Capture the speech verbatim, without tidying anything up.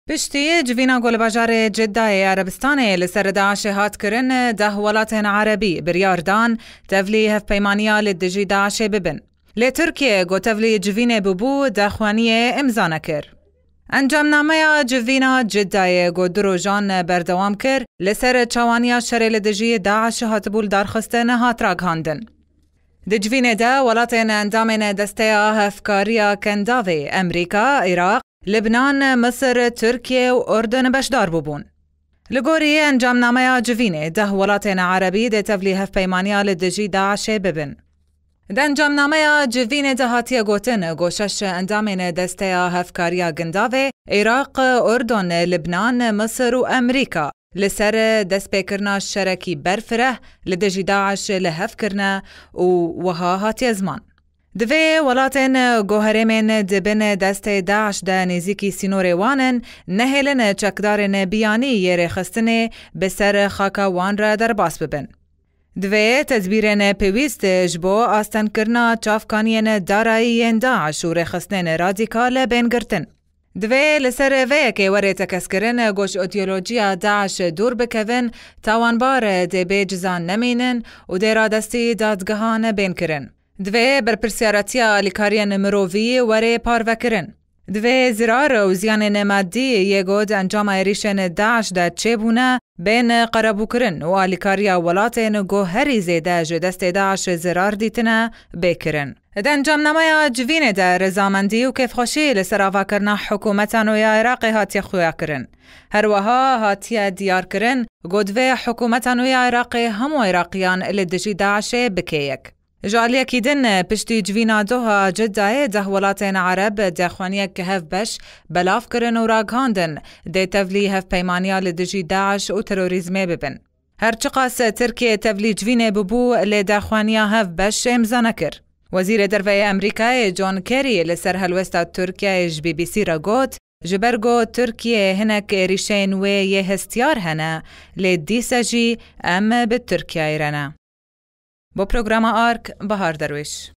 Piştî civîna ku li bajarê Ciddayê Erebistanê li ser DAIŞê hat kirin, deh welatên erebî biryar dan tevlî hevpeymaniya li dijî DAIŞê bibin. Lê Tirkiye ku tevlî civînê bûbû, daxuyaniyê îmza nekir. Encamnameya civîna Ciddayê ku du rojan berdewam kir, li ser çawaniya şerê li dijî DAIŞ hatibû lidarxistin hat ragihandin. Di civînê de welatên endamên Desteya Hevkariya Kendavê, Emerîka, Iraq, Libnan, Misir, Tirkiye û Urdun beşdar bûbûn. Li gorî encamnameya civînê, deh welatên erebî dê tevlî hevpeymaniya li dijî DAIŞê bibin. Di encamnameya civînê de hatiye gotin ku şeş endamên Desteya Hevkariya Gindavê, Iraq, Urdun, Libnan, Misir û Emerîka, li ser destpêkirina şerekî berfireh li dijî DAIŞ li hev kirine û wiha hatiye ziman. Divê welatên ku herêmên di bin destê DAIŞ de nêzîkî sînorê wan in, nehêlin çekdarên biyanî yê rêxistinê bi ser xaka wan re derbas bibin. Divê tedbîrên pêwîst ji bo astengkirina çavkaniyên darayî yên DAIŞ û rêxistinên radîkal bên girtin. Divê li ser vê yekê were tekezkirin ku ji îdeolojiya DAIŞ dûr bikevin, tawanbar dê bê cizan nemînin û dê radestî dadgehan bên kirin. Divê berpirsyaretiya alîkariyên mirovî were parvekirin. Divê zirar û ziyanên madî yê ku di encama êrîşên DAIŞ de çêbûne, bên qerebûkirin û alîkariya welatên ku herî zêde ji destê DAIŞ zirar dîtine, bê kirin. Di encamnameya civînê de rizamendî û kêfxweşî li ser avakirina hikûmeta nû ya Iraqê hatiye xuyakirin. Her wiha hatiye diyarkirin ku divê hikûmeta nû ya Iraqê hemû Iraqiyan li dijî DAIŞê bike yek. Ji aliyekî din, piştî civîna Doha Ciddayê, deh welatên Ereb daxuyaniyek hevbeş belav kirin û ragihandin, dê tevlî hevpeymaniya li dijî DAIŞ û terorîzmê bibin. Her çiqas Tirkiye tevlî civînê bibû, lê daxuyaniya hevbeş îmza nekir. Wezîrê Derve yê Emerîkayê John Kerry li ser helwesta Tirkiyeyê ji B B C re got, ji ber ku Tirkiye hinek êrîşeyên wê yê hestiyar hene, lê dîse jî em bi Tirkiyeyê re ne. Bo programa Ark, Bahar Derwêş.